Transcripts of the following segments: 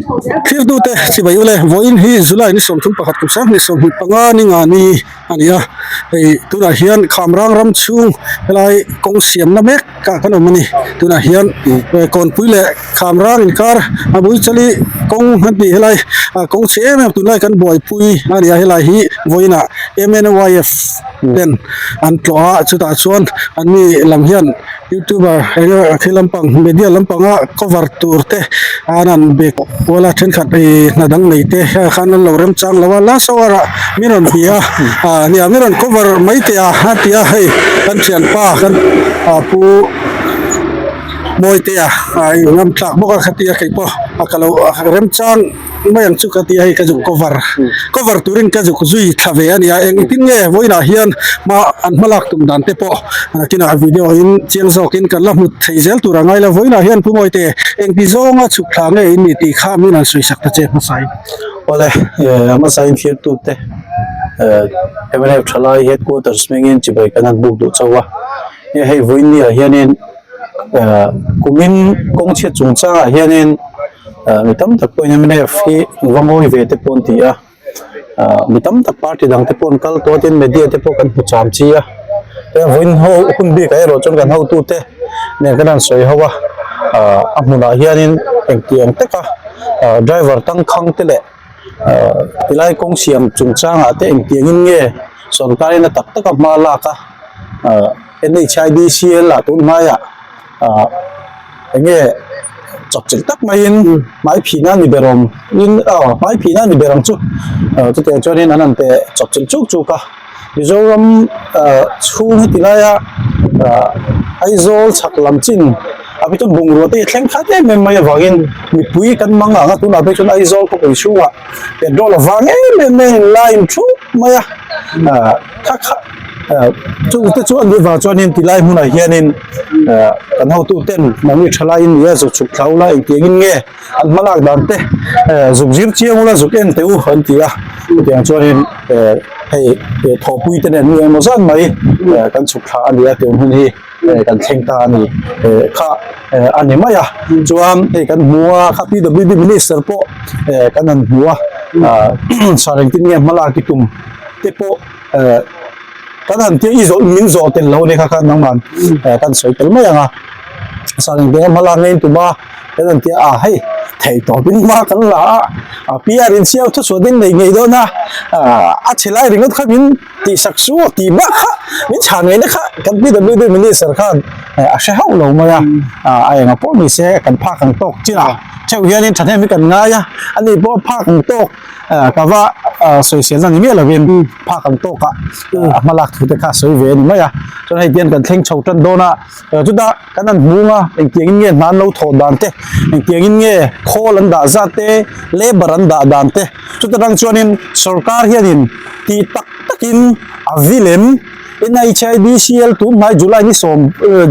Thirtute chibai ule vawiin hi July ni 31 kum sang hnih 25 ni nga ni a ni a hei tunah hian Khamrang ram chhung helai kawng siamna mek ah kan awm a ni tunah hian Kawnpui leh Khamrang inkar a bul chali kawng an tih helai ah kawng chhe em em tunlai kan buaipui a ni a helai hi vawiinah M_N_Y_F ten an tlawh a chutah chuan an mi lam hian. Youtuber eng emaw thil lampang media lampanga cover tur te an han be kual a thenkhat ih hna dang nei te khan an lo remchang lo a last hour ah min rawn bia a ah nia min rawn cover mai teh a a ti a hei kan thianpa kan ah pu Mawitea ah ih ngam tlak bawk a khatia keipawh a ka lo remchang. Mai ang chu ka ti a hei ka zuk cover cover turin ka zuk zui thla ve a nia engtin nge vawiinah hian hma an hma lak tum dan te pawh nakinah video in chiang zawkin kan la hmu thei zel tur a ngai lo vawiinah hian Pu Mawite engti zawnga chhuk thla nge in ni tih kha min han sawi sak ta che hmasain. Awle a hmasain thirtute mnf thalai headquarters hmingin chibai kan han buk duh chauh a hei vawiin ni ah hianin kumin kawng chhiat chungchangah hianin. Mi tam tak pawhin mnf hi va ngawi ve te pawh an ti a mi tam tak party dang te pawh an kal tawh a tin media te pawh kan hmu cham chi a tin vawiin ho hun bikah erawh chuan kan hotute nen kan han sawi ho a a hmunah hianin engtiang taka driver tangkhang te leh tilai kawng siam chungchangah te engtiangin nge sawrkarin a tak taka hma lak a N_H_I_D_C_L ah tun hmaiah. ah eng nge chawpchilh tak maiin hmai phihna ni ber awm in aw hmai phihna ni ber ang chu ah chutiang chuanin an han pe chawpchilh chuk chuk a Mizoram ah chhung heti laia ah Aizawl chhak lam chin ah phei chuan bungrua te hi thleng khat em em mai avangin mipui kan mang ang a tunah phei chuan Aizawl khawpui chhungah petrol a vang em em mai a inlai in thup mai a ah kha kha ah chung te chu an nih vang chuanin tilai hmunah hianin ah kan hotu ten mahni thalai in nia zuk chhuk thla ula engtiangin nge an hma lak dan te eh zuk zir chiang ula zuk en teh u an ti a chutiang chuanin eh hei thawhpui te nen mi engemaw zat mai eh kan chhuk thla a ni a tun hun hi. eh kan thleng ta a ni eh kha eh a ni mai a chuan hei kan hmu a kha P_W_D minister pawh eh kan han hmu a ah sar engtin nge hma lak i tum te pawh eh kan han tia i zawh min zawh tel lo a ni kha khan nangman eh kan sawi tel mai ang a sar engtin nge hma lak nge in tum a kan han tia a hei theih tawp in hma kan la a a P_R in siam thuchhuah ding neih ngei dawn a ah a chhe lai ringawt kha min. Tih sak chu a tih bak kha min chhan ngei na kha kan PWD minister khan a hre hauh lo mai a, a enga pawh ni se kan phak ang tawk chin a theuh hianin thahnem hi kan ngai a, ani pawh phak ang tawk ka va sawisel na ni miah lovin phak ang tawk ah a hma lak thu te kha a sawi ve a ni mai a, chuan hei tian kan thleng chho tan dawn a, chutah kan han hmung a engtiangin nge hna an lo thawh dan te engtiangin nge khawl an dah zat te labour an dah dan te chuta tang chuanin sorkar hianin tih tak takin a vilem NHIDCL tun hmai July ni sawm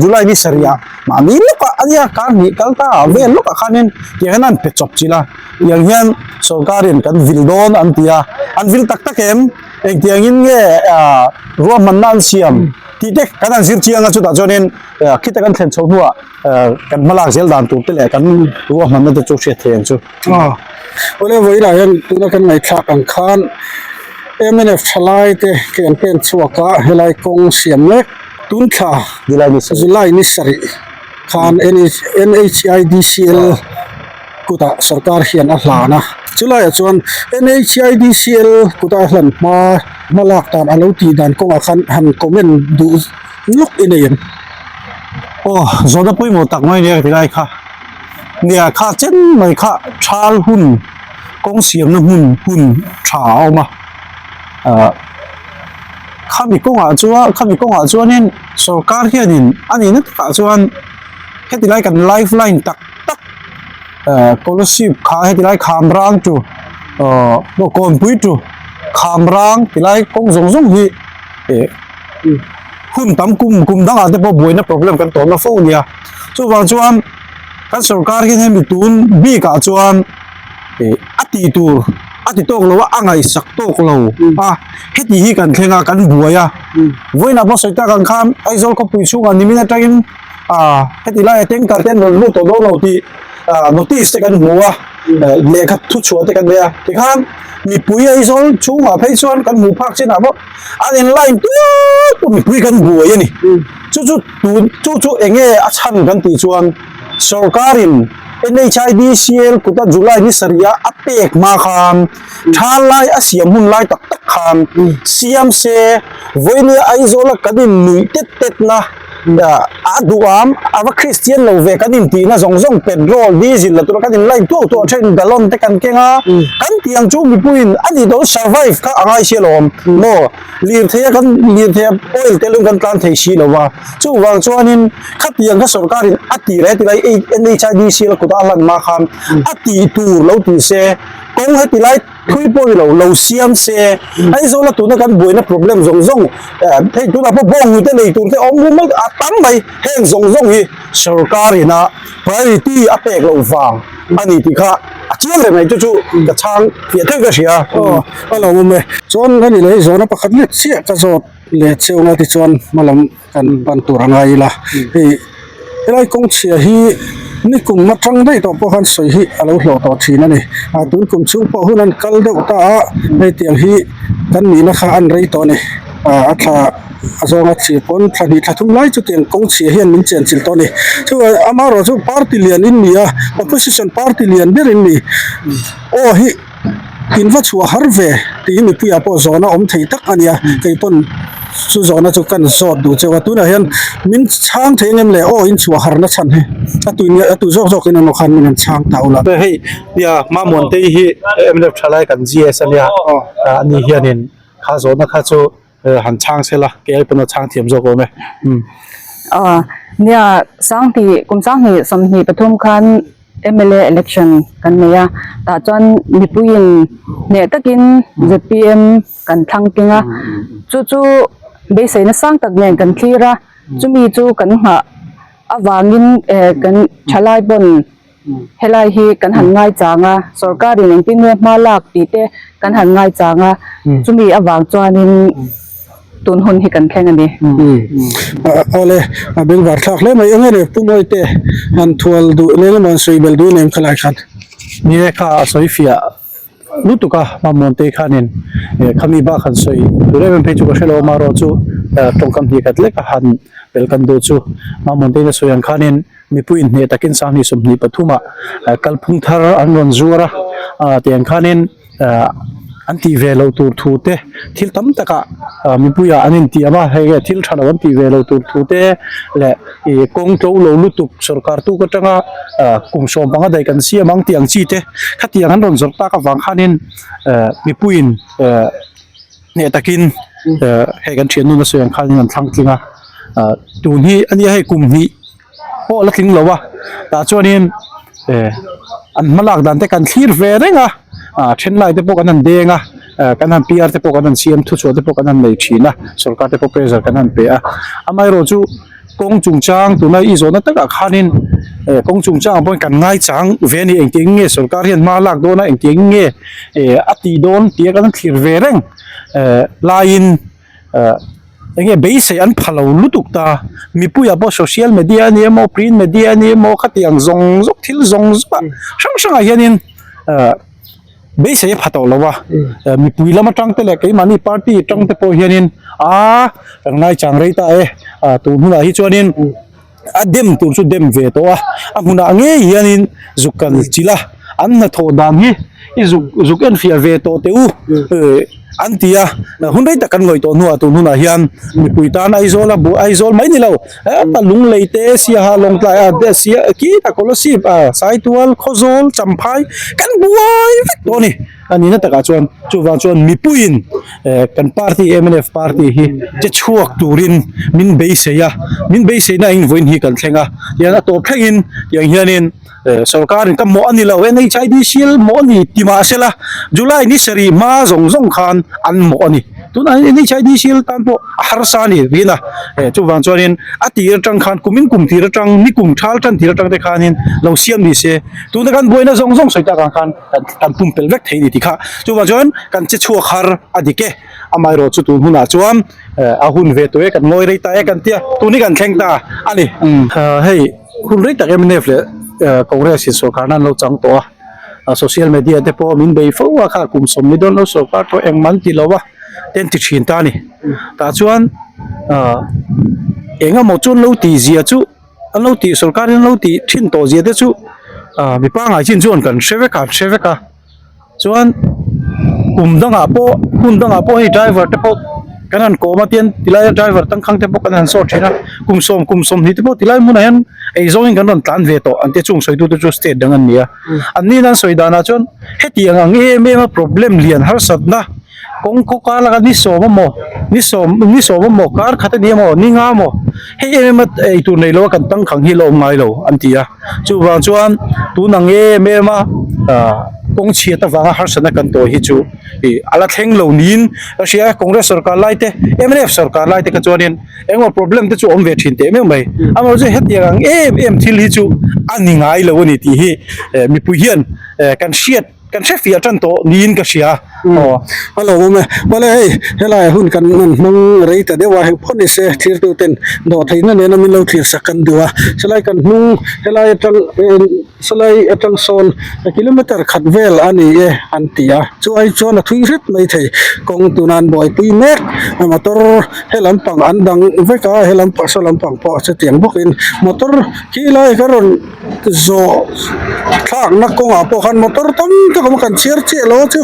July ni sarih ah mahni lawkah a nia kar hnih kal ta ah vel lawkah khanin tiang hian an pe chawp chilh a tiang hian sorkarin kan vil dawn an ti a an vil tak tak em engtiangin nge ah ruahmanna an siam tih te kan han zir chiang a chutah chuanin khita kan thlen chho hnuah kan hmalak zel dan tur te leh kan ruahmanna te chu hriat theih ang chu. Aw awle vawilah hian tuna kan ngaihthlak ang khan mnf thalai te ke an pen chhuak a helai kawng siam mek tun thla July ni sarih khan NHIDCL kutah sorkar hian a hlan a chulaiah chuan NHIDCL kuta a hlan hma hma lak dan a lo tih dan kawngah khan han comment duh lawk i nei em? Aw zawhna pawimawh tak mai nia ka ti lai kha. Nia kha chen mai kha thal hun kawng siamna hmun hun tha a awm a ah khami kawngah chuan khami kawngah chuanin sorkar hianin a nihna takah chuan heti lai kan life line tak tak ah scholarship kha heti lai kham rang tu ah kawnpui tu kham rang ti lai kawng zawng zawng hi eh hun tam kum kum dangah te pawh buaina problem kan tawhna fo a nia. Chuvang chuan kan sorkar hian hemi tun bikah chuan ih a tih tur a ti tawk lo a a ngaihsak tawk lo a heti hi kan thleng a kan buai a vawiinah pawh sawi tak ang khan Aizawl khawpui chhungah nimin atangin ah heti laia tanker te an rawn lut tawh dawn lo tih ah notice te kan hmu a. lehkha thuchhuah te kan nei a tikhan mipui Aizawl chhungah phei chuan kan hmuh phak chinah pawh an in line tual pawh mipui kan buai a ni chu chu tun chu chu eng nge a chhan kan tih chuan sorkarin NHIDCL kuta July ni sarih a a pek hma khan tha lai a siam hun lai tak tak khan siam se vawinia Aizawla kan in nuih tet tet na a duham a va Kristian lo ve kan in tihna zawng zawng petrol diesel la tura kan in line tuau tuau then gallon te kan keng a kan tih ang chu mipuiin a nih dawn survive kha a ngai si alawm maw lirthei a kan lirthei a oil tel in kan tlan thei si lo va chuvang chuanin khatiang kha sorkarin a tih leh tilai NHIDC la kutah a hlan hma khan a tih tur lo ti se kawng heti lai thui pawh ni lo lo siam se Aizawl a tuna kan buaina problem zawng zawng hei tunah pawh bawnghnute te lei tur te awm hum a tam mai heng zawng zawng hi sorkar ina priority a pek loh vang a ni tih kha a chiang reng mai chu chu ka chhang fiah theuh ka hria. Aw a lo awm e. Chuan ka ni leh zawhna pakhat leh chiah ka zawt leh cheu anga tichuan hmalam kan pan tur a ngai ila hei helai kawng chhia hi nikum atang daih tawh pawh khan sawi hi a lo hlawh tawh thin a ni a tun kum chhung pawh hun an kal deuh ta a hei tiang hi kan nihna kha an rei tawh a ni ah a thla a zawnga thlir pawn thla hnih thla thum lai chu tiang kawng chhia hian min chen chilh tawh a ni chuan amaherawhchu party lian in ni a opposition party lian ber in ni aw hi. In va chhuah har ve tiin mipuiah pawh zawhna awm thei tak a nia kei pawn chu zawhna chu kan zawt duh cheu a tunah hian min chhang thei ang em le aw in chhuah harna chhan hi a tui nge a tui zawk zawk in emaw khan min han chhang ta ula. Hei nia Mamuantei hi mnf thalai kan GS a nia ani hianin kha zawhna kha chu han chhang sela kei ai pawn a chhang thiam zawk awm e. Aw nia Sanghnih kum Sanghnih 23 khan mla election kan nei a tah chuan mipuiin hneh takin zpm kan thlang keng a chu chu beiseina sang tak nen kan thlir a chumi chu kan nghah avangin eh kan thalai pawn Helai hi kan han ngaichang a, sorkarin engtin nge hma lak tih te kan han ngaichang a, chumi avang chuanin tun hun hi kan thleng a ni. Awle, a bengvar thlak hle mai. Enge le Pu Mawite han thual duh nen emaw han sawi bel duh nem khalai khan? Ni e kha a sawi fiah lutuk a, Mamuante khanin khami bak han sawi tur em em phei chu ka hre lo a, amaherawhchu tawngkam hnih khat lek a han pel kan duh chu Mamuantein a sawi ang khanin Mipui inhneh takin Sanghnih 23 ah kalphung thar an rawn zuar a, tiang khanin an tih ve loh tur thu te thil tam takah mipuiah an intiam a, hei nge thil tha lo an tih ve loh tur thu te leh ih kawng tlo lo lutuk sorkar tuk atanga kum 15 daih kan siam ang tih ang chi te khatiang an rawn zawrh tak avang khanin mipuiin hneh takin hei kan thiannun a sawi ang khanin an thlang tling a, tun hi a nia hei kum hnih. pawh la tling lo a tah chuanin eh an hma lak dan te kan thlir ve reng a ah then lai te pawh kan han deng a eh kan han PR te pawh kan han siam thuchhuah te pawh kan han nei thin a sorkar te pawh pressure kan han pe a amaherawh chu kawng chungchang tuna i zawhna takah khanin eh kawng chungchang ah pawhin kan ngaichang ve a ni engtiang nge sorkar hian hma lak dawn a engtiang nge eh a tih dawn tih a kan thlir ve reng eh laiin. eh enge beisei an pha lo lutuk ta mipuiah pawh social media a ni emaw print media a ni emaw khatiang zawng zawng thil zawng zawng ah hrang hrangah hianin eh beisei a pha tawh lo a eh mipui lam atang te leh keimahni party atang te pawh hianin aaa kan ngaichang rei ta e ah tun hunah hi chuanin a dem tur chu dem ve tawh a a hmunah ngei hianin zuk kal chilh a an hnathawh dan hi i zuk zuk en fiah ve tawh teh u eh an ti a hun rei tak kan ngawih tawh hnuah tun hunah hian mipui tan Aizawl a buh Aizawl mai ni lo heta Lunglei te Siaha Lawngtlai a te sia khitah Kolasib a Saitual Khawzawl Champhai kan buai vek tawh a ni. A nihna takah chuan chuvang chuan mipuiin eh kan party mnf party hi che chhuak turin min beisei a min beiseina in vawiin hi kan thleng a tiang a tawp thlengin tiang hianin eh sorkarin ka mawh a ni lo N_H_I_D_C_L mawh a ni ti mah sela July ni sarih hma zawng zawng khan an mawh a ni tunah hian N_H_I_D_C_L tan pawh a harsa a ni rin a eh chuvang chuanin a tir atang khan kumin kum tir atang ni kum thal tan tir atang te khanin lo siam ni se tuna kan buaina zawng zawng sawi tak ang khan. kan pumpelh vek thei a ni tih kha chuvang chuan kan che chhuak har a dik e amaherawh chu tun hunah chuan a hun ve tawh e kan ngawi rei ta e kan tia tun hi kan thleng ta a ni hei hun rei tak mnf leh congress in sorkar na an lo chang tawh a. Social media te pawh min bei fo a kha kum sawmli dawn lo sorkar tawh engmah an ti lo a te an ti thin ta a ni. Tah chuan ah eng emaw chu an lo tih zia chu an lo tih sorkar in an lo tih thin tawh zia te chu ah mi pangngai chin chuan kan hre vek a an hre vek a. Chuan kum dangah pawh hun dangah pawh hei driver te pawh kan han kawm a tian tilai a driver tangkhang te pawh kan han sawt thin a kum sawm kum sawmhnih te pawh tilai hmunah hian ei zawngin kan rawn tlan ve tawh an tia chung sawitu te chu state dang an ni a an ni nan sawi danah chuan hetiang ang em em a problem lian harsatna kawng khaw kar laka ni sawm emaw ni sawm ni sawm emaw kar khat a ni emaw ni nga emaw hei em em a eitur nei lo a kan tangkhang hi la awm ngai lo an ti a. Chuvang chuan tun ang em em a kawng chhiat avanga harsatna kan tawh hi chu ih a la thleng lo niin ka hria a, Congress sorkar lai te mnf sorkar lai te kha chuanin engemaw problem te chu awm ve thin teh meuh mai. Amaherawhchu hetiang ang em em thil hi chu a ni ngai lo a ni tih hi mipui hian kan hriat Kan hre fiah tan tawh niin ka hria aw. A lo awm e. Mawle hei, helai hun kan han hmang rei ta deuh a, heng phawt ni se thirtu ten dawhtheihna nena min lo thlir sak kan duh a. Salai kan hnung helai atang salai atang sawn kilometer khat vel a ni e an ti a. Chu ai chuan a thui hret mai thei. Kawng tuna an buaipui mek motor he lampang an dang vek a, he lampang saw lampang pawh chutiang bawkin motor khi lai ka rawn Zawh thlakna kawngah pawh khan motor tam tak a awm a kan chhiar chiah lo a chu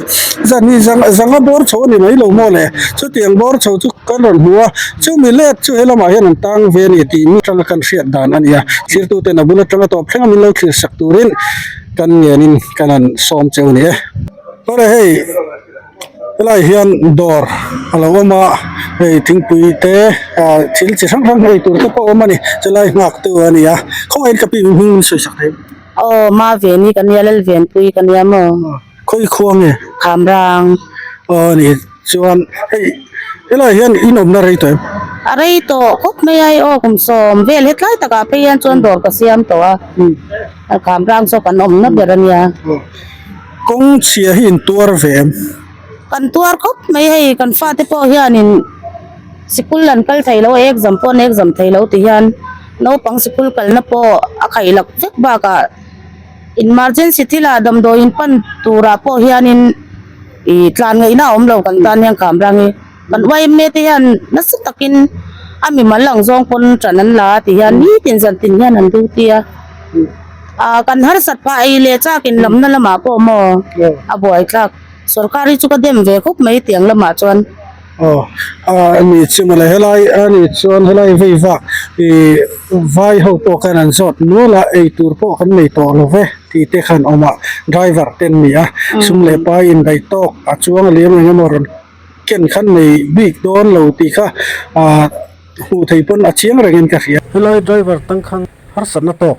zan hi zanga bawr chho a ni mai lo maw le chutiang bawr chho chu kan rawn hmu a chumi let chu he lamah hian an tang ve a ni tih mi atanga kan hriat dan a ni a thirtuten a bul atanga tawp thleng a min lo thlir sak turin kan ngenin kan han sawm cheu a ni e. Awle hei. Helai hian dawr a lo awm a hei thingpui te ah thil chi hrang hrang ei tur te pawh a awm a ni chulai nghak tu a ni a khawngaihin ka pi hming min sawi sak thei Aw ma ve ni ka nia Lalvenpui ka nia maw khawi khua nge Khamrang aw ni chuan hei helai hian in awmna rei tawh em a rei tawh khawp mai a hei aw kum sawm vel hetlai takah phei hian chuan dawr ka siam tawh a Khamrang saw kan awmna ber a nia. Kawng chhia hi in tuar ve em? Kan tuar khawp mai hei kan fate pawh hianin sikul an kal thei lo a exam pawh an exam thei lo ti hian naupang sikul kalna pawh a khaih lak vek bakah emergency thilah damdawi in pan turah pawh hianin ih tlan ngaihna a awm lo kan tan hian kham rang hi kan yma te hian nasa takin a mimal ang zawng pawn ṭan an la a ti hian nitin zantin hian an duty a. Ah kan harsat phah ei leh chak in lamna lamah pawh maw a buai thlak sorkar hi chu ka dem ve khawp mai tiang lamah chuan. Aw ah ani chu mawle helai ani chuan helai vei vak ih vai ho pawh khan an zawt nual a ei tur pawh kan nei tawh lo ve tih te khan awm a driver te an ni a sum leh pai in daih tawk a chuang a liam eng emaw rawn ken khan nei bik dawn lo tih kha ah hmuh theih pawn a chiang rengin ka hria. Helai driver tangkhang. Harsatna tawk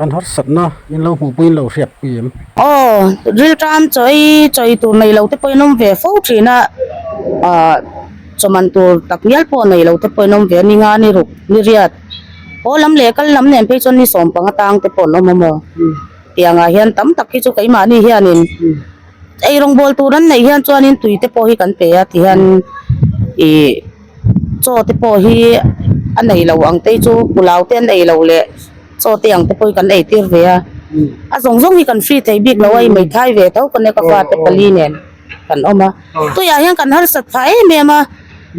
an harsatna in lo hmuhpui in lo hriatpui em? Aw, rilṭam chaw ei chaw ei tur nei lo te pawhin awm ve fo ṭhin a, ah chaw man tur tak ngial pawh nei lo te pawhin awm ve a, ni nga ni ruk ni riat haw lam leh kal lam nen phei chuan ni sawm panga tang te pawh an awm a maw? Tiangah hian tam tak hi chu keimahni hianin ei rawngbawl tur an neih hian chuanin tui te pawh hi kan pe a ti hian ih. Chaw te pawh hi a nei lo ang te chu pulau te an ei lo leh chaw te ang te pawh hi kan ei tir ve a a zawng zawng hi kan free thei bik lo a i meithai ve tho ka nia ka fate pali nen kan awm a tuiah hian kan harsat phah em em a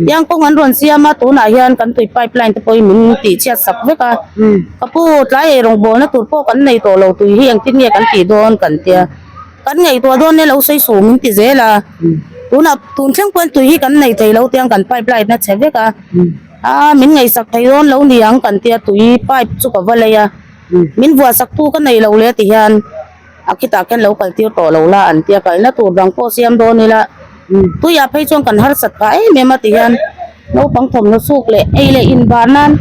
tiang kawng an rawn siam a tunah hian kan tui pipe line te pawh hi min tih chhiat sak vek a ka pu tlai ei rawngbawlna tur pawh kan nei tawh lo tui hi engtin nge kan tih dawn kan tia. Kan ngaihtuah dawn e lo sawi suh min ti zel a, tunah tun thleng pawhin tui hi kan nei thei lo tiang kan pipe line a chhe vek a, aa min ngaihsak thei dawn lo ni ang kan tia tui pipe chu ka va lei a, min vuahsak tu ka nei lo le ti hian a khitah khian lo kal tir tawh lo la an tia kalna tur dang pawh siam dawn ila tuiah phei chuan kan harsat phah em em a ti hian naupang thawmhnaw suk leh ei leh inbar nan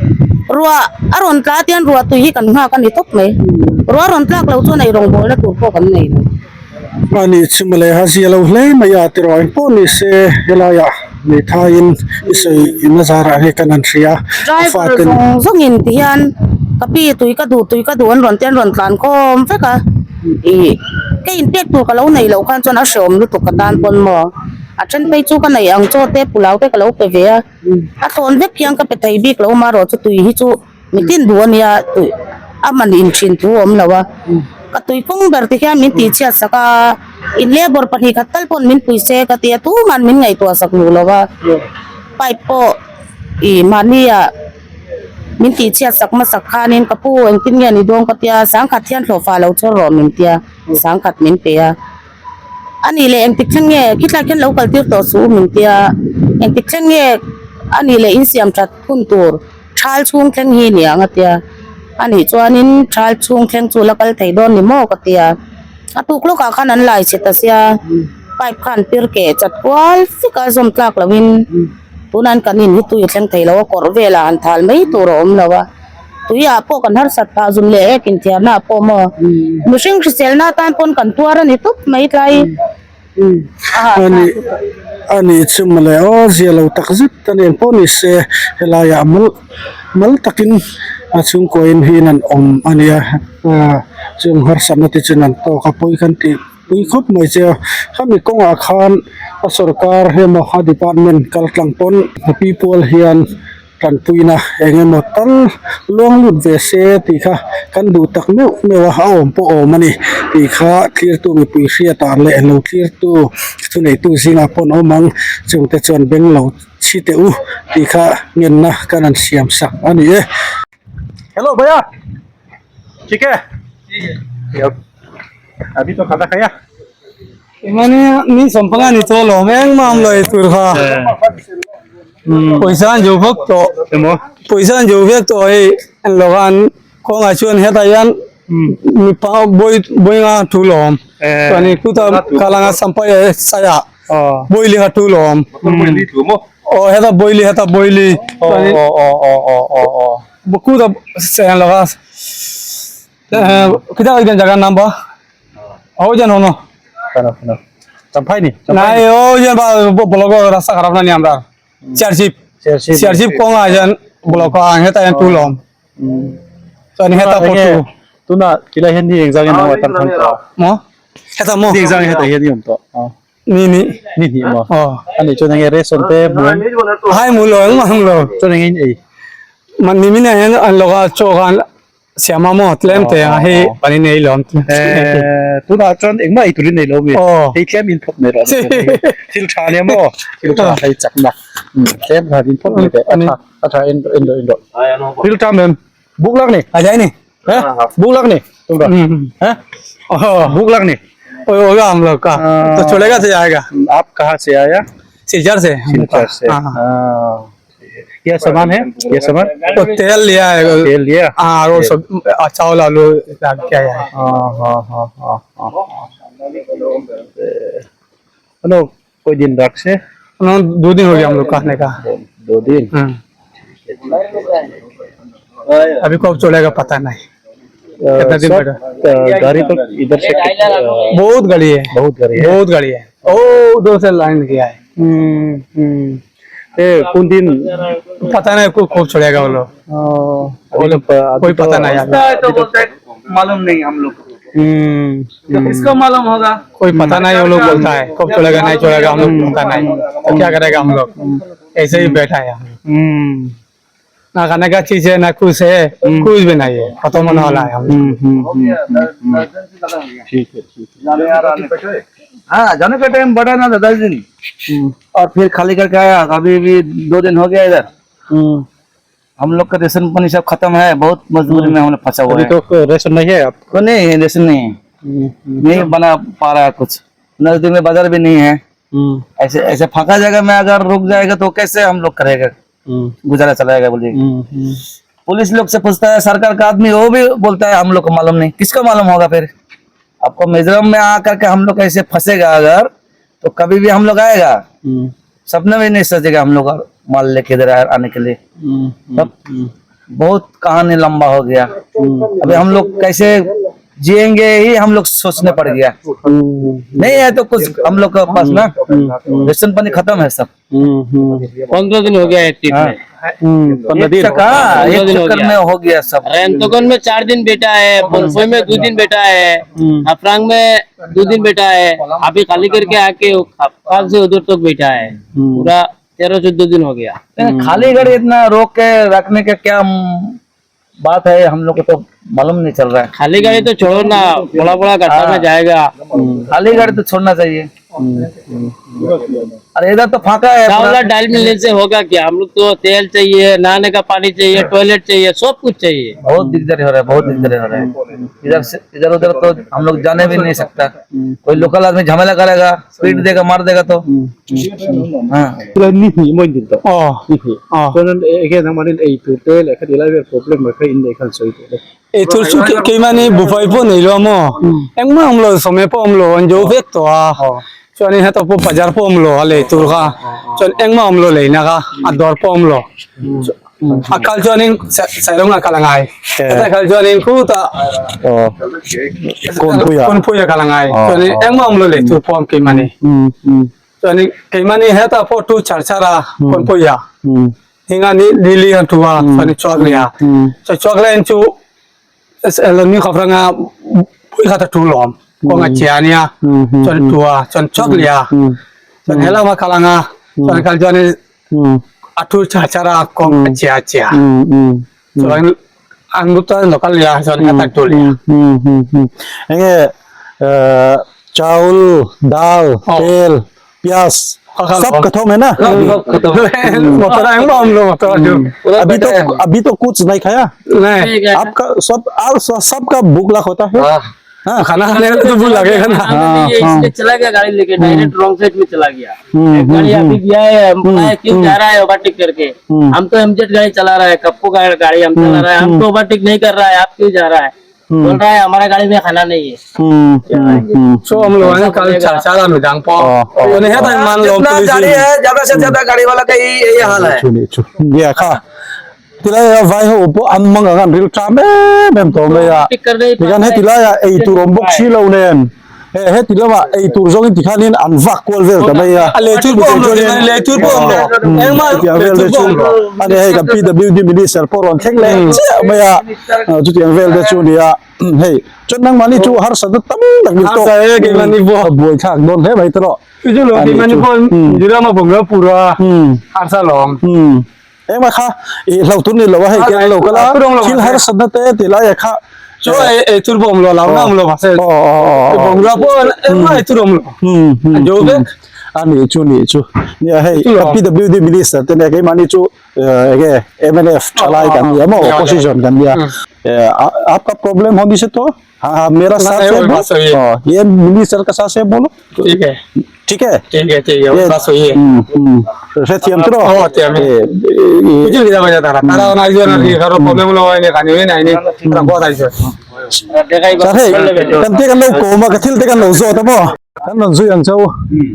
ruah a rawn tla tian ruah tui hi kan nghak a ni tawp mai ruah a rawn tlak loh chuan ei rawngbawlna tur pawh kan nei lo. Ani chu mawle a zia lo hle mai a tiraw engpawh ni se helaiah hmeithaiin i sawi in a zarah nge kan han hria a Driver faten zawng zawngin ti hian ka pi tui ka duh tui ka duh an rawn ti an rawn tlan khawm vek a ih ka inpek tur ka lo neih loh khan chuan a hreawm lutuk ka tan pawn maw. A then phei chu ka neih ang chaw te pulau te ka lo pe ve a, a thlawn vek hian ka pe thei bik lo marawh chu tui hi chu mitin duh a nia tui a man in thin thu a awm lo a. Ka tui kawng ber ti hian min tih chhiat sak a, in labour pahnih khat tal pawn min pui se ka ti a, tuman min ngaihtuah sak duh lo a, pipe pawh ih mahni ah min tih chhiat sak hmasak khanin ka pu engtin nge ni dawn ka tia, sangkhat hian hlawhfa lo chhawr rawh min tia, sangkhat min pe a. A nih leh engtik thleng nge khitlai khian lo kal tir tawh suh min tia, engtik thleng nge a nih leh insiam that hun tur thal chhung thleng hi ni ang a tia, a nih chuanin thal chhung thleng chu la kal thei dawn ni maw ka tia, a tuk lawkah khan an lai chhe ta sia, pipe khan pir keh chat kual fek a zawm tlak loin tunah an kan in hi tui a thleng thei lo a kawrh velah han thal mai tur a awm lo a. Tuiah pawh kan harsat phah zun leh ek inthiarna ah pawh maw mihring hriselna atan pawn kan tuar a ni tawp mai tlai ani ani chu mawle aw zia lo tak zet a ni engpawh ni se helaiah mal mal takin a chhungkuain hi in an awm a nia chung harsatna te chuan an tawk a pawi kan tih pui khawp mai che a khami kawngah khan a sorkar emaw a department kal tlang pawn pi pual hian. Tanpuina eng emaw tal luang lut ve se tih kha kan duh tak meuh meuh a, a awm pawh awm a ni tih kha thlirtu mipui hriatah leh lo thlirtu thuneitu zingah pawh an awm ang, chungte chuan beng lo chhi teh u tih kha ngenna kan han siam sak a ni e. Hello bhaiya thik hai abhi to khana khaya. Mane ni sawmpanga ni tawh lo engmah awm lo ei tur kha pawisa an zo vek tawh pawisa an zo vek tawh hei an lo khan kawngah chuan hetah hian mipa bawi bawinga thu lo awm chuan in kutah kalanga sampai saiah bawili kha thu lo awm aw hetah bawili hetah bawili chuan in kutah an lo kha Kita ikan jaga namba. Oh jangan ono. Champhai ni. Nai oh jangan ba blog rasa kharap na ni amra. Chairship. Chairship kong a jan blog a heta yan tulom. So ni heta photo. Tuna kila hian ni engzang in nawa tam thang to. Mo. Heta mo. Ni engzang heta hian ni om to. Ni ni. Ni ni mo. Oh. Ani chuan enge ration te muan. Hai mu lo ang lo. Chuan enge in ei. Man ni min an an loga chaw khan Siama maw tlem te ang hi kan in ei lawm Tunah chuan engmah ei turin nei lo mi hei tlem in phawt mai rawh thil tha nia maw thil tha hei chakna tlem kha in phawt mai teh a tha a tha en rawh en rawh en rawh thil tha mem buk lak ni a jai ni buk lak ni tumra ha buk lak ni oi oi am log ka to चलेगा तो जाएगा आप कहाँ से आया सिलचर से सिलचर से क्या सामान है ये सामान तो तेल लिया है तेल लिया हाँ और सब चावल आलू क्या है हाँ हाँ हाँ हाँ हाँ हेलो कोई दिन रख से दो दिन हो गया हम लोग खाने का दो दिन अभी कब चलेगा पता नहीं कितना दिन बैठा गाड़ी तो इधर से बहुत गाड़ी है बहुत गाड़ी है बहुत गाड़ी है ओ उधर से लाइन किया है ए कौन दिन पता नहीं को कब छोड़ेगा वो लोग वो लोग कोई पता नहीं तो मालूम नहीं हम लोग को किसको मालूम होगा कोई पता नहीं वो लोग बोलता है कब छोड़ेगा नहीं छोड़ेगा हम लोग पता नहीं तो क्या करेगा हम लोग ऐसे ही बैठा है हम ना खाने का चीज है ना कुछ है कुछ भी नहीं है खत्म होने वाला है हम ठीक है ठीक है हाँ जाने का टाइम बढ़ा ना था 10 दिन और फिर खाली करके आया अभी भी 2 दिन हो गया इधर। हम लोग का राशन पानी सब खत्म है, बहुत मजबूरी में हम लोग फंसा हुआ अभी है। तो राशन नहीं है आपको? नहीं है, राशन नहीं है, नहीं बना पा रहा है कुछ, नजदीक में बाजार भी नहीं है। ऐसे ऐसे फाका जगह में अगर रुक जाएगा तो कैसे हम लोग करेगा, गुजारा चलाएगा बोलिए? पुलिस लोग से पूछता है सरकार का आदमी, वो भी बोलता है हम लोग को मालूम नहीं। किसको मालूम होगा फिर? आपको मिजोरम में आकर के हम लोग ऐसे फंसेगा अगर तो कभी भी हम लोग आएगा, सपने में नहीं सोचेगा हम लोग माल लेके इधर आने के लिए। तब बहुत कहानी लंबा हो गया। अभी हम लोग कैसे जिएंगे ही हम लोग सोचने पड़ गया। नहीं है तो कुछ हम लोग के पास ना, राशन पानी खत्म है सब। 15 दिन हो गया है ट्रिप में। एक चक्कर एक 15 दिन हो चक्कर गया। में हो गया सब। रेंतोगन में 4 दिन बैठा है, बनफोई में 2 दिन बैठा है, अफरांग में 2 दिन बैठा है, अभी खाली करके आके खाप से उधर तक बैठा है। पूरा 13-14 दिन हो गया। खाली गाड़ी इतना रोक के रखने का क्या बात है हम लोग को तो मालूम नहीं चल रहा है खाली गाड़ी तो छोड़ो ना बड़ा बड़ा गड्ढा में जाएगा खाली गाड़ी तो छोड़ना चाहिए अरे इधर तो फाका है चावल पूरा। और दाल मिलने से होगा क्या हम लोग तो तेल चाहिए नहाने का पानी चाहिए टॉयलेट चाहिए सब कुछ चाहिए बहुत दिक्कत हो रहा है बहुत दिक्कत हो रहा है इधर से इधर उधर तो हम लोग जाने भी नहीं सकता कोई लोकल आदमी झमेला करेगा पीट देगा मार देगा तो हाँ aw aw eitur chu keimahni buhfai pawh nei lo a maw engmah a awm lo sawmhne pawh a awm lo an zo vek tawh a chuanin heta pawh bazar pawh a awm lo a lei tur kha chuan engmah a awm lo leina kha a dawr pawh a awm lo a kal chuanin sailawng ah kal a ngai heta kal chuanin khutah kawnpui ah kal a ngai chuanin engmah a awm lo lei tur pawh keimahni chuanin keimahni hetah pawh tu char char a kawnpui ah. Hinga ni lili an tua chuan chuak leh a chuan chuak leh chu ni khawp ranga pui kha ta tu lawm kawng a chia ania chuan tua chuan chuak leh a chuan helama kal anga chuan kal chuan a thu char char a kawng a chia chia chuan an lu chuan lo kal leh a chuan a tu leh a. Enge chaul dal tel प्याज सब खत्म है ना motor engmah awm lo motor chu अभी तो अभी तो कुछ नहीं खाया नहीं आपका सब आप सबका भूख लग होता है हाँ खाना खाने का तो भूख लगेगा ना हाँ, इसलिए चला गया गाड़ी लेके direct wrong side में चला गया एक गाड़ी अभी गया है हम बताया क्यों जा रहा है ओवरटेक करके हम तो एमजेड गाड़ी चला रहा है कप्पू का गाड़ी हम चला रहा है हम तो ओवरटेक नहीं कर रहा है आप क्यों जा रहा है बोल रहा है हमारा गाड़ी में खाना नहीं है so awm lo an kal char char a midang pawh chuan hetah hian man lo जितना police गाड़ी in है ज्यादा से ज्यादा गाड़ी वाला का यही यही हाल है chu ni chu nia kha tilai a vai ho pawh an mang ang an ril ṭam em em tawh mai a Overtake कर रहे tikhan heti laia ei tur awm bawk si lo nen he heti lamah ei tur zawngin tikhanin an vak kual vel ta mai a a lei tur pawh awm lo tikhan lei tur pawh awm lo engmah hetiang lei vel tur te pawh chu awm lo ani hei kan PWD minister pawh rawn thleng leh chiah mai a chutiang vel te chu a ni a hei chuan nangmahni chu harsatna tam tak min tawk Harsa e keimahni pawh buai thlak dawn hle mai tawh chu chu lo keimahni pawh Mizoram a bawng lo pura harsa lawm Engmah kha i hlauh tur ni lo a hei keng lo kal a thil harsatna te ti lai a kha chu ei tur pawh awm lo lo na awm lo mahse bungrua pawh engmah ei tur awm lo a jo vek a ni chu ni chu nia hei PWD minister te nia keimahni chu enge MNF thalai kan nia maw opposition kan nia aapka problem honi se to हाँ हाँ मेरा साथ है बोलो हाँ ये minister का साथ है बोलो ठीक है ठीक है ठीक है ठीक है वो बात सही है से थियम तो oh thiam कुछ भी जा तारा तारा ना जो ना करो प्रॉब्लम लो ने खानी ने नहीं तारा बहुत आई sir hey kan te kan lo ko ma ka thil te kan lo zo ta mo kan non zui ang chau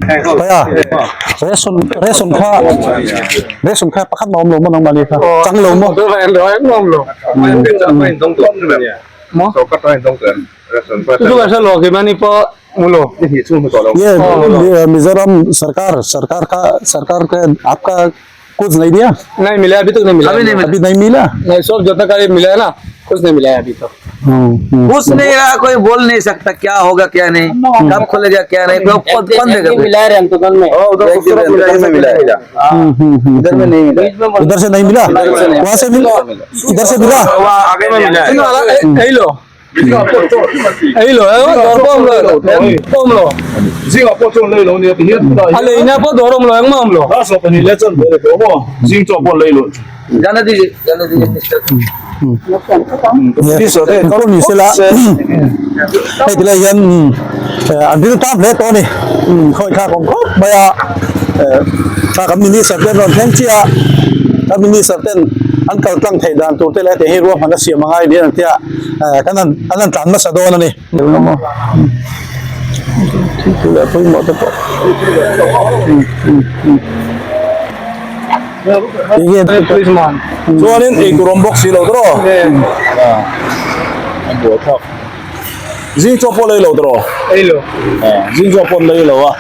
pai a ration ration kha ration kha pakhat ma awm lo maw nangmah ni kha chang lo maw ये मिजोरम सरकार सरकार का सरकार का आपका कुछ नहीं दिया नहीं मिला अभी तक नहीं मिला अभी नहीं मिला नहीं सब जितना कार्य मिला है ना कुछ नहीं मिला है अभी तक कुछ नहीं रहा कोई बोल नहीं सकता क्या होगा क्या नहीं कब खुलेगा क्या नहीं कोई कौन कौन देगा कुछ? मिला है अंतकल में इधर में मिला है इधर में नहीं मिला इधर से नहीं मिला वहां से मिला इधर से मिला आगे में मिला यही लो यही लो जाने दीजिए जाने दीजिए mister Ko ni sela hei tilai hian an ril tam hle tawh a ni khawi thlak awm khawp mai a thla kan minister te an rawn thleng chiah a kan minister ten an kal tlang theih dan tur te leh hetiang hi ruahman a siam angai niin an ti a kan han an han tlan nasa dawn a ni. Chuanin ei tur awm bawk si lo tawh a buai thlak zing chaw pawh lei lo tawh ei lo zing chaw pawh an lei lo a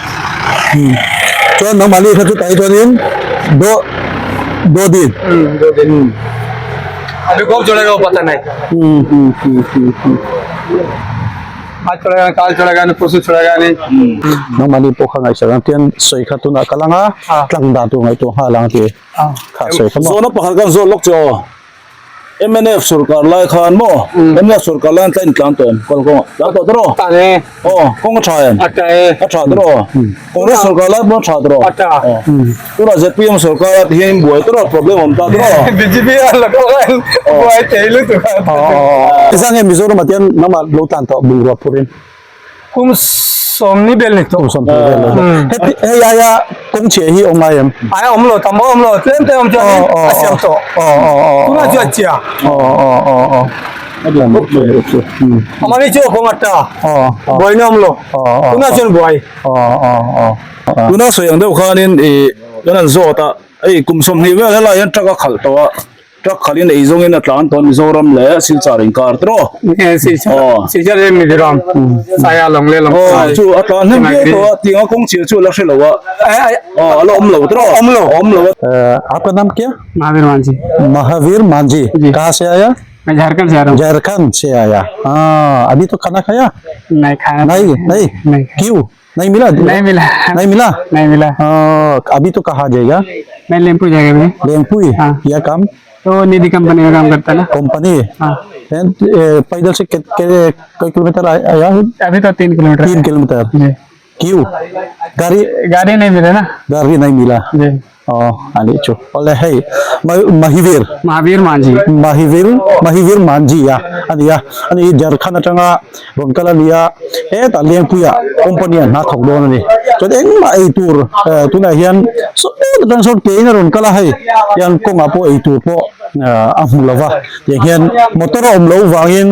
chuan nangmahni kha chu tai chuanin do do din do din abhi kab chadega pata nahi aaj chadega kal chadega nahi parsu chadega nahi nangmahni pawh kha ngaihsak ang tian sawi kha tunah kal anga tlang dan tur ngaihtuah nghal ang ti kha sawi kha maw zawhna pakhat khan zawh lawk che aw. MNF sorkar lai khan maw MNF sorkar lai an tla intlan tawh em kalkawngah tlan tawh tawh rawh aw kawng a tha em a tha e a tha tawh rawh Congress sorkar lai pawh a tha tawh rawh a tha tunah ZPM sorkar a ti hian in buai tawh rawh problem awm ta tawh rawh BJP a la kawng a buai thei lutuk a Zang nge Mizoram ah tian nangmah lo tlan tawh bungrua phurin Kum sawmni bel ni tawh. Kum sawmni bel ni tawh. Heti hei aia kawng chhia hi awm ngai em? Ai awm lo tam awm lo tlem te awm chuan a siam tawh. Tunah chuan chia. Amani chu kawng a ta. Buaina awm lo. Tunah chuan buai. Tuna sawi ang deuh khanin ih kan han zawt a hei kum 20 vel helai hian truck a khalh tawh a. Truck khalh in ei zawng in a tlan tawh Mizoram leh Silchar inkar te rawh. Silchar leh Mizoram saia lawng leh lawng sai. Chu a tlan hnem viau tawh a tiang a kawng chhia chu a la hre lo a. Aw a la awm lo te rawh. Awm lo. Awm lo a. Aapka naam kya? Mahavir Manjhi. Mahavir Manjhi. Kahan se aaya? Main Jharkhand se aa raha hoon. Jharkhand se aaya. Haa abhi to khana khaya? Nahi khaya. Nahi nahi Nahi. Kyu? Nahi mila? Nahi mila. Nahi mila? Nahi mila. हाँ, अभी तो कहाँ जाएगा? मैं लेमपुर जाएगा अभी। लेमपुई हाँ। क्या काम? तो निधि कंपनी में काम करता है ना। कंपनी हाँ। एंड, ए, पैदल से के, के, कई किलोमीटर आया है? अभी तो 3 किलोमीटर 3 है। किलोमीटर जी। क्यों गाड़ी गाड़ी नहीं मिले ना। गाड़ी नहीं मिला जी। ओ ani chu ole hei Mahivir Mahavir Manjhi Mahivir Mahivir Manjhi a ani a ani Jharkhand atanga rawn kal ania hetah Lengpuia company ah hna thawk dawn ani chuan engmah ei tur tunah hian saw atang sawn ke in a rawn kal a hei hian kawngah pawh ei tur pawh a hmu lo va tiang hian motor a awm loh vangin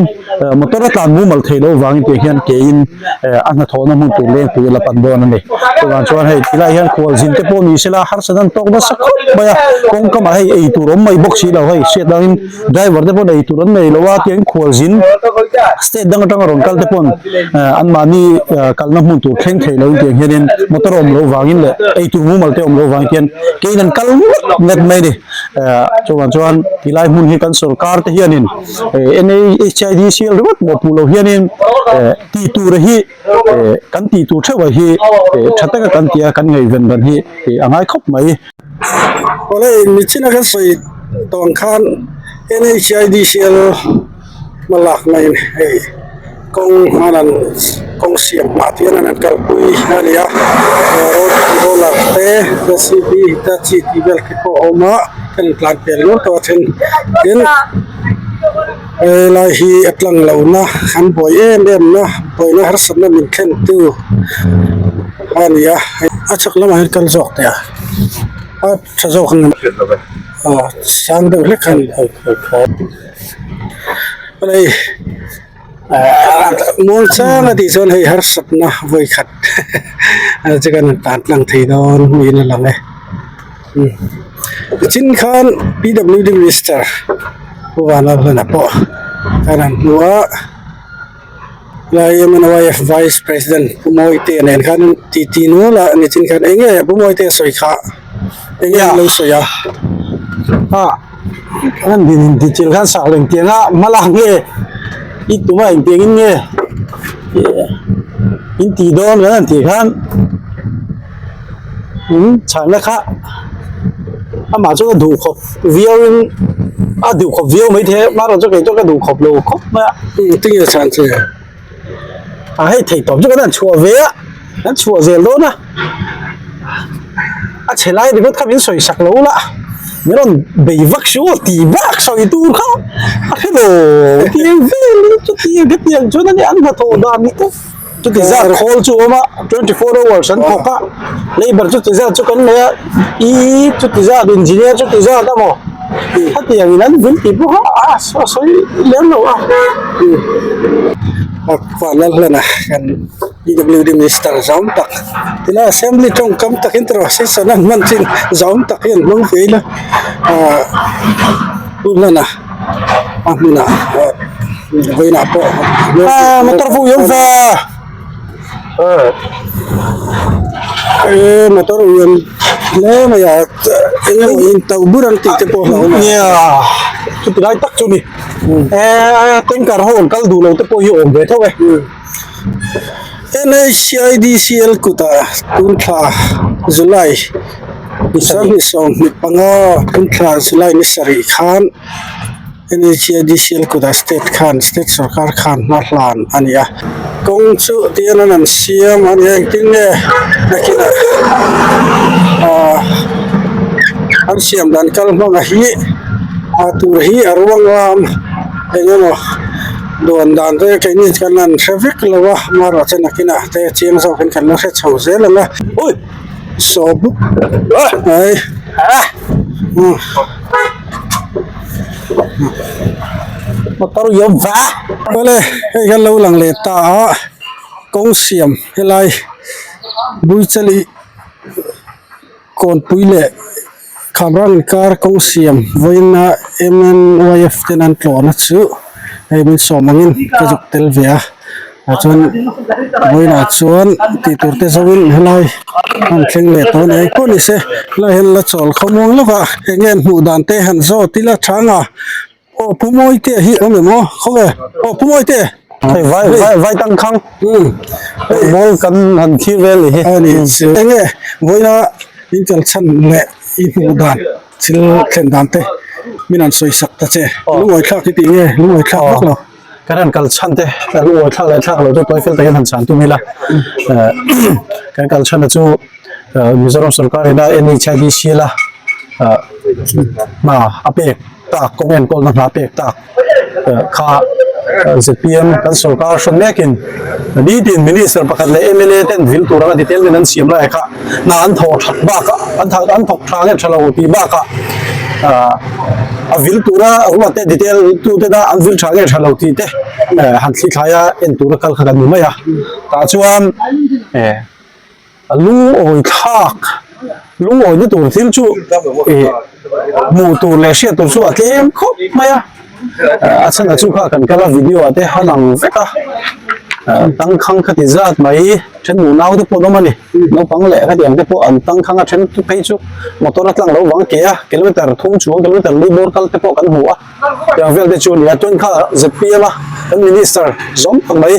motor a tlan mumal theih loh vangin tiang hian ke in a hnathawhna hmun tur Lengpui a la pan dawn a ni chuvang chuan hei tilai hian khualzin te pawh ni sela harsat an tawk nasa khawp mai a kawng kamah hei ei tur awm mai bawk si lo hei hriat dangin driver te pawn ei tur an nei lo a tiang khualzin state dang atanga rawn kal te pawn anmahni kalna hmun tur thleng thei lo in tiang hianin motor awm loh vangin leh ei tur mumal te awm loh vang hian kein an kal ngawt ngawt mai a ni chuvang chuan tilai hmun hi kan sorkar te hianin NHIDCL ringawt mawhpuh loh hianin tih tur hi kan tih tur theuh hi tha taka kan tia kan ngaihven dan hi a ngai khawp mai. Awle michina kan sawi tawh ang khan NHIDCL hma lak mai hei kawng hmanan kawng siam hma te hian an kalpui a ni a road roller te JCB hitachi tih vel te pawh a awm a kan tlan pel nual tawh a then tin. Helai hi a tlang lohna an buai em em na buaina harsatna min thlen tu a ni a a chhak lamah hian kal zawk teh a a tha zawk ang aw sang deuh hlek a ni hei muangchang a tih chuan hei harsatna vawi khat chu kan han tan tlang thei dawn niin a lang e. Tichin khan PWD Minister Pu Vanlalhlana pawh khan an hmu a, lai MNYF Vice President Pu Mawite nen khan an titi nual a, nichin khan eng nge Pu Mawite sawi kha eng nge an lo sawi a? A an din in tichil khan sak leng tiang a hma lak nge i tum a engtiang in nge in tih dawn kan han tih khan. In chhanna kha amah chu ka duh khawp viau in a duh khawp viau mai thei a hmarawh chu kei chu ka duh khawp lo khawp mai a. Tinge chhan che? A hei thei tawp chu kan han chhuah ve a, kan chhuah zel dawn a, a chhe lai ringawt kha min sawi sak lo la, min rawn bei vak suh aw tih bak sawi tur kha a hre lo tiang vel in chutiang khatiang chuan a nia an hnathawh dan te. Chuti zat khawl chu a awm a, 24 hours an thawk a, labour chuti zat chu kan nei a, i chuti zat engineer chuti zat a maw hetiang in an vil tih pawh kha a sawi lem lo a. Vanlalhlana kan PWD minister zam tak tina assembly tawngkam takin tawrh session a hman chin zam tak hi an hmang ve ila ah pu Hlana. a hmunah vawiinah pawh ah motor pawh ui awm ve e motor ui awm hle mai a eng emaw in to bur ang tih te pawh a hlauhawm a nia chuti lai tak chu ni e tanker ho an kal duh lo te pawh hi awm ve tho e NHIDCL kutah tun thla July ni 25 tun thla July ni sarih khan. NHIDCL kutah state khan state sorkar khan hma hlan a ni a kawng chu tihian an an siam a ni a engtin nge nakinah ahh an siam dan kal hmang a hi a tur hi a ruang ram eng emaw duan dan te keini kan han hre vek lo a amaherawhchu nakinah te chiang zawkin kan la hre chho zel ang a ui saw buk mai umm. Motor yawm va awle hei hian lo lang leh ta a kawng siam helai Buichali Kawnpui leh Khamrang inkar kawng siam vawiina M_N_Y_F ten an tlawhna chu hei min sawm angin ka zuk tel ve a. Ah chuan vawiinah chuan tih tur te zo in helai an thleng leh tawh a ni engpawh ni se helai hian la chawl khawmuang lawk a eng nge an hmuh dan te han zawt ila chang a aw pu mawi te hi awm em aw khawnge aw pu mawi te hei vai vai vai tang khang umm hei ball kan han thlir vel ni hi a ni eng nge vawiina in kal chhan leh i hmuh dan thil thlen dan te min han sawi sak ta che lungawi thlak i tih nge lungawi thlak vak lo. Kan han kal chhan te kan uar thlak leh thlak loh chu tawi fel takin han chhan tum ila kan kal chhan na chu Mizoram sorkar ina NHIDC la hna a pek tak kawng enkawlna hna a pek tak kha ZPM kan sorkar hrawn mekin nitin minister pakhat leh mla ten vil tur anga detail ten an siam lai kha hna an thawh that bakah an an thawk tha nge tha lo tih bakah a vil tura ruat te detail tu te na an vil tha nge tha lo tih te han thli thlai a en tura kal kha kan ni mai a tah chuan a lungawi thlak lungawi na tur thil chu ih hmuh tur leh hriat tur chu a tlem khawp mai a a chhan ah chu kha kan kal a video ah te a lang vek a tangkhang khati zat mai then nunau te pawh an awm a ni naupang leh khatiang te pawh an tangkhang a then phei chu motor a tlang lo vang ke a kilometer thum chuang kilometer li bawr kal te pawh kan hmu a tiang vel te chu a ni a chuan kha Z_P_M a kan minister zawm tak mai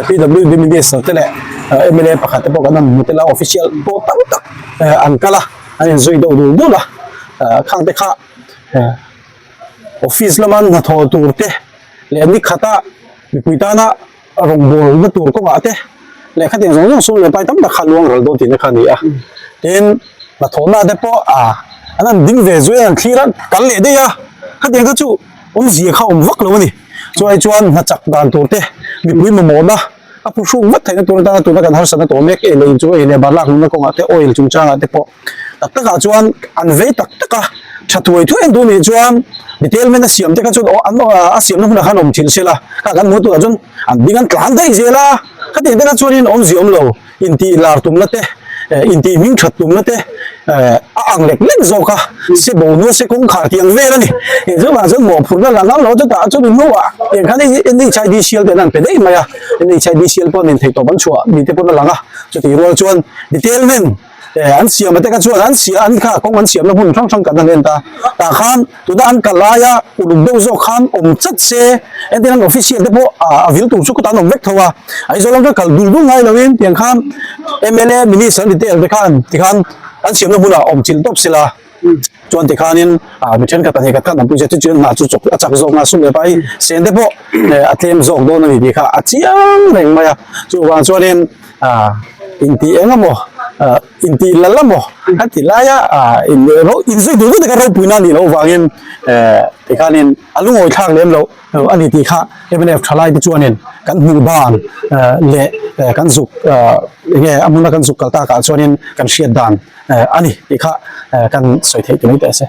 P_W_D minister te leh M_L_A pakhat te pawh kan han hmu tel a official pawh tam tak an kal a an inzui deuh dul dul a khang te kha. Office lama hnathawh tur te leh ni khata mipui tana rawngbawlna tur kawngah te leh khatiang zawng zawng sum leh pai tam tak kha luang ral dawn tihna kha a ni a. Tin, hnathawhna te pawh ah an han ding ve zui a, an han thlir a, kal leh daih a, khatiang kha chu awmzia kha awm vak lo a ni. Chuai chuan hna chak dan tur te mipui mamawhna a phuhruk vat theihna tur atana tuna kan harsatna tawh mek ei leh in chu ei leh bar lak nunna kawngah te oil chungchangah te pawh tak takah chuan an vei tak tak a, tha thuai thuai an duh nih chuan detailment a siam te kha chuan aw an a siamna hunah khan awm thin sela kha kan hmuh turah chuan an ding an tlan daih zel a, khatiang te kha chuanin awmzia awm lo intih lar tumna te intih hming that tumna te a ang lek lek zawk a, se bo hnu se kawngkhar tih ang vel a ni, chuvang chuan mawhphurhna la ngam lo chutah chuan in hnuah tiang khan NHIDCL te an han pe daih mai a, NHIDCL pawh nen theihtawp an chhuah mi te pawn a lang a, chutih rual chuan detailment. An siam a te kha chuan an siam an kha kawng an siamna hmun hrang hrang kan han en ta tah khan tuna an kal laia uluk deuh zawk khan awm chat se entir an official te pawh a vil tur chu khutah an awm vek tho a Aizawl atanga kal dul dul ngai loin tiang khan mla minister an ti tel te khan tikhan an siamna hmunah awm chilh tawp sela chuan tikhanin mi thenkhat pahnih khat khan an pui chu chuan hna chu chawk a chak zawk nga sum leh pai sen te pawh a tlem zawk dawn a ni tih kha a chiang reng mai a chuvang chuanin intih eng emaw intih lal emaw a ti laia inzui duh duh te kha ropuina a nih loh vangin tikhanin a lungawi thlak lem loh a ni tih kha mnf thalai te chuanin kan hmuh dan leh kan zuk enge a hmuna kan zuk kal takah chuanin kan hriat dan a ni tih kha kan sawi theih ta mai teh se.